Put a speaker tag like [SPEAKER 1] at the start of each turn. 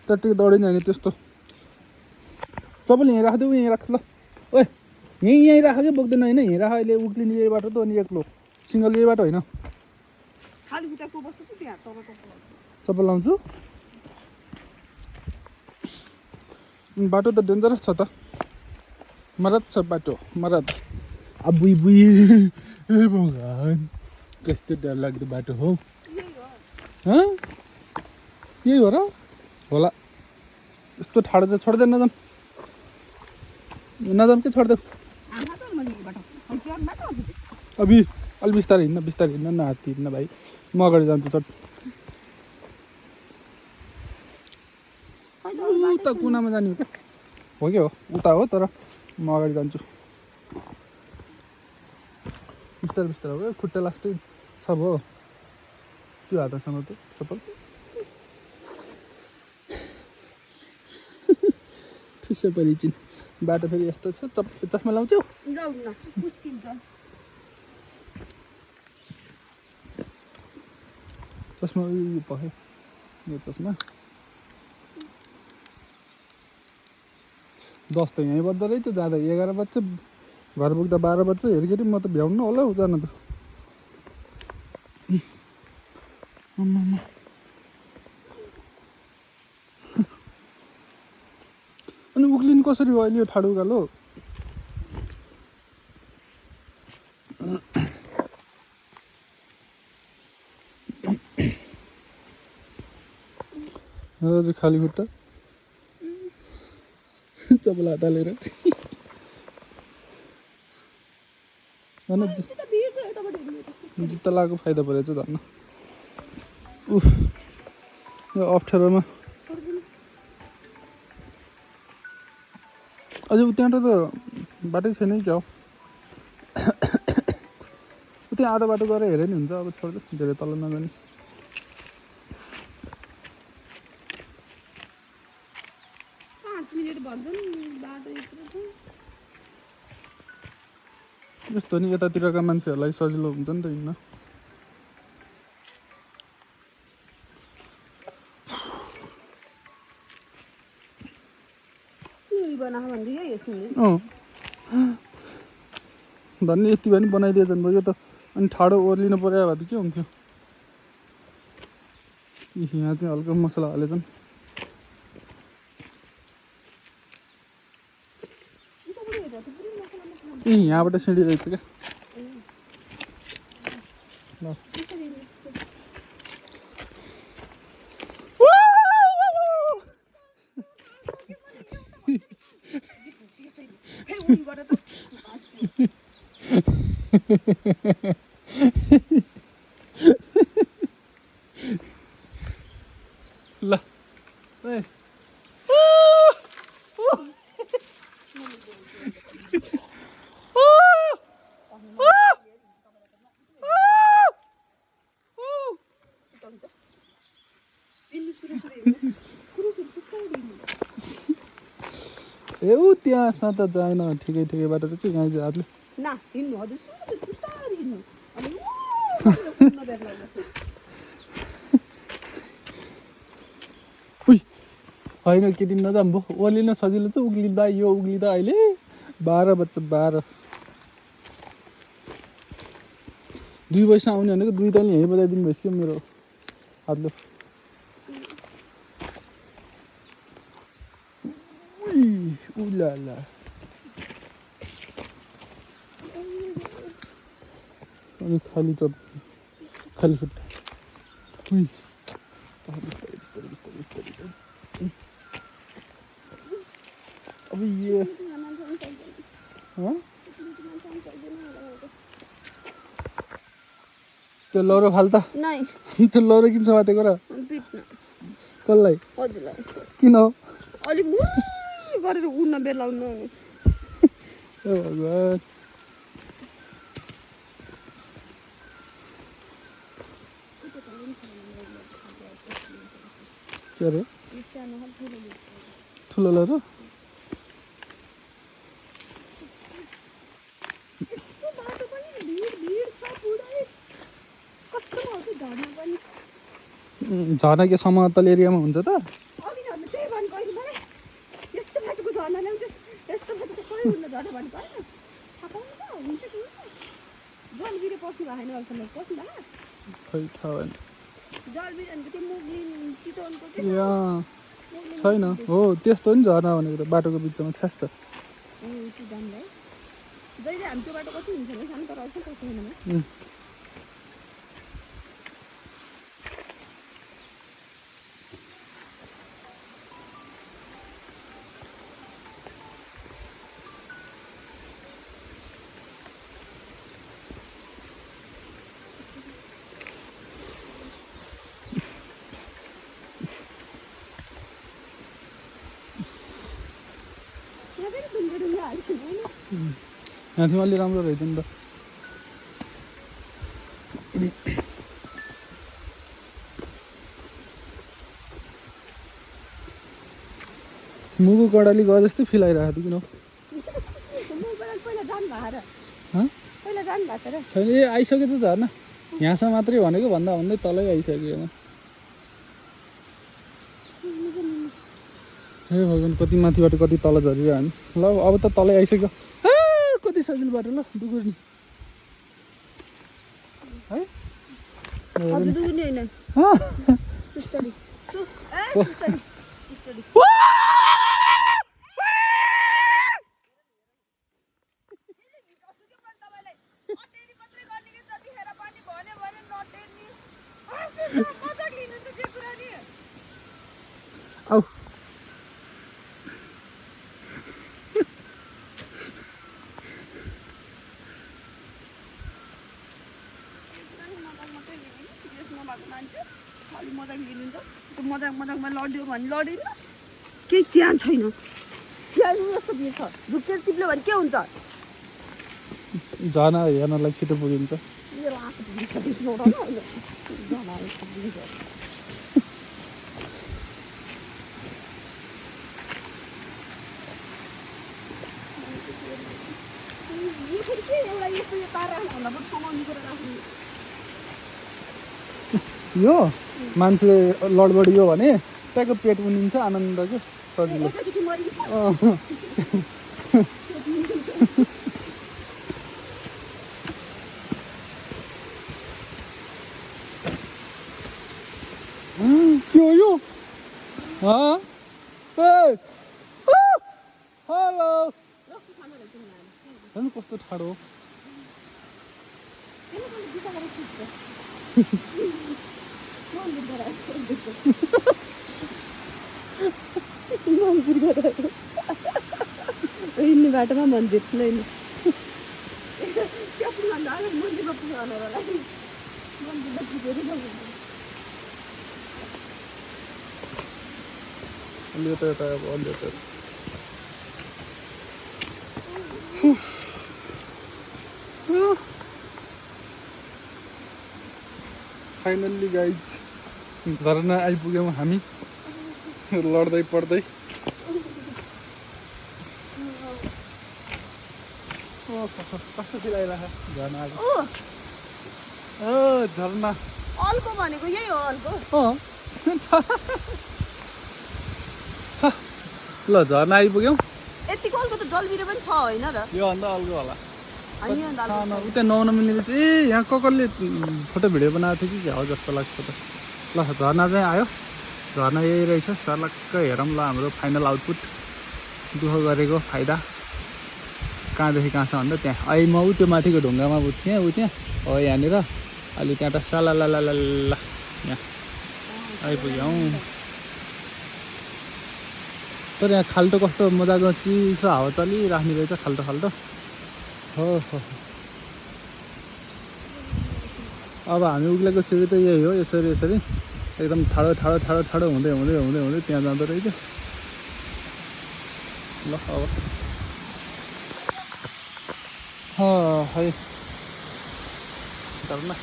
[SPEAKER 1] त्यतिकै दौडिने होइन त्यस्तो सबैले यहीँ राखिदेऊ यहीँ राख ल ओए यहीँ राख कि बोक्दैन होइन यहीँ राख अहिले उक्लिने यही बाटो त अनि एक्लो सिङ्गल यही बाटो होइन चप्पल लाउँछु बाटो त डेन्जरस छ त मरद छ बाटो मरद अब बुई बुई ए भगवान् कस्तो डर लाग्दो बाटो हो यही हो र होला यस्तो ठाडो चाहिँ छोड्दैन नजाम के छोड्देऊ अभि अलि बिस्तारै हिँड्न न हात्ती हिँड्न भाइ म अगाडि जान्छु चट उता कुनामा जाने हो क्या हो कि हो उता हो तर म अगाडि जान्छु बिस्तारै बिस्तारै हो खुट्टा लाग्दै छ भो त्यो हातसँग त चप्पल ठुसै परिचिन बाटो फेरि यस्तो छ चस्मा लाउँछौ चस्मा उयो पख्यो यो चस्मा 10 त यहीँ बज्दो रहेछ जाँदा 11 बज्छ घर पुग्दा 12 बज्छ हेरिकरि म त भ्याउनु होला हौ जान त अनि उक्लिनु कसरी हो अहिले यो ठाडो उकालो चाहिँ खाली खुट्टा चप्पल हातालेर जुत्ता लगाएको फाइदा परेछ धन्न उफ यो अप्ठ्यारोमा अझै त्यहाँबाट त बाटै छैन क्या हो त्यहाँ आधा बाटो गएर हेरे नि हुन्छ अब छोड्दै धेरै तल नजाने यस्तो नि यतातिरका मान्छेहरूलाई सजिलो हुन्छ नि त हिँड्न धन्य यति भए पनि बनाइदिएछन् भयो यो त अनि ठाडो ओर्लिनु पर्यो भए त के हुन्थ्यो यहाँ चाहिँ हल्का मसला हालेछन् यहाँबाट सिँढी रहेछ क्या ल ल ए ऊ त्यहाँ साथ जाएन ठिकै ठिकै बाटो चाहिँ यहाँ चाहिँ हातले होइन केटी नजाम भो ओर्लिन सजिलो छ उक्लिँदा यो उक्लिँदा अहिले 12 बज्छ 12 2 पैसा आउने भनेको 2 ताली यहीँ बजाइदिनु भएछ क्या मेरो हातले उला अनि खाली खाली खुट्टा अब ये त्यो लौरो फाल्ता त्यो लौरो किन समातेको र कसलाई किन हो
[SPEAKER 2] अलिक गरेर उड्न बेलाउनु
[SPEAKER 1] ए भगवान् के अरे ठुलो लौरो झर्ना के समतल एरियामा हुन्छ त
[SPEAKER 2] उड्न झट्ट भने पर्यो थापाउनु त हुन्छ कि जलबिरे पस्नु भएको छैन अहिलेसम्म पस्नु भएको
[SPEAKER 1] खै थाहा भएन
[SPEAKER 2] जलबिरे भनेको त्यो मुग्लिन चितवनको के
[SPEAKER 1] छैन हो त्यस्तो नि झर्ना भनेको त बाटोको बिचमा छ्यास छ
[SPEAKER 2] त्यो जान्दै जहिले हामी त्यो बाटो कति हुन्छ होला सानो तर अझै पस्नु छैन
[SPEAKER 1] यहाँदेखि अलि राम्रो रहेछ नि त मुगु कडाली गए जस्तै फिल आइरहेको थियो किन छैन ए आइसक्यो त झर्ना यहाँसम्म मात्रै भनेको भन्दा भन्दै तलै आइसक्यो हे भगवान् कति माथिबाट कति तल झरिरह्यो हामी ल अब त तलै आइसक्यो कति सजिलो बाटो ल डुगुर्नी है आऊ
[SPEAKER 2] मजाकमा लड्यो भने लडेन केही त्यहाँ छैन त्यहाँ जस्तो भिड छ झुक्केर चिप्ल्यो भने के हुन्छ
[SPEAKER 1] झर्ना हेर्नलाई छिटो पुगिन्छ
[SPEAKER 2] मेरो आँखा एउटा यस्तो यो तार राख्नुभन्दा पनि समाउनु कुरा राख्नु
[SPEAKER 1] यो मान्छेले लडबडियो भने त्यहाँको पेट उनिन्छ आनन्दको सजिलो के हो यो हेलो हेर्नु कस्तो ठाडो
[SPEAKER 2] हिँड्ने बाटोमा मन्दिर लैन
[SPEAKER 1] फाइनल्ली गाइज झरना आइपुग्यौँ हामी लड्दै पड्दै कस्तो फिल आइरहेको झरना आएको झरना
[SPEAKER 2] अल्को भनेको यही हो अल्को
[SPEAKER 1] ल झरना आइपुग्यौँ
[SPEAKER 2] यतिको अल्को त जलबिरे पनि छ होइन र
[SPEAKER 1] योभन्दा अल्को होला सानो उता नआउन मिल्ने रहेछ ए यहाँ कसले फोटो भिडियो बनाएको थियो कि क्या हो जस्तो लाग्छ त ल झरना चाहिँ आयो झरना यही रहेछ सर्लक्क हेरौँ ल हाम्रो फाइनल आउटपुट दुःख गरेको फाइदा कहाँदेखि कहाँ छ भन्दा त्यहाँ अहिले म त्यो माथिको ढुङ्गामा थिएँ त्यहाँ हो यहाँनिर अहिले त्यहाँ त सालालाला यहाँ आइपुग्यौँ तर यहाँ खाल्टो कस्तो मजाको चिसो हावा चलिराख्ने रहेछ खाल्टो खाल्टो हो अब हामी उक्लेको सिँढी त यही हो यसरी यसरी एकदम ठाडो ठाडो ठाडो ठाडो हुँदै हुँदै हुँदै हुँदै त्यहाँ जाँदो रहेछ ल अब है झरना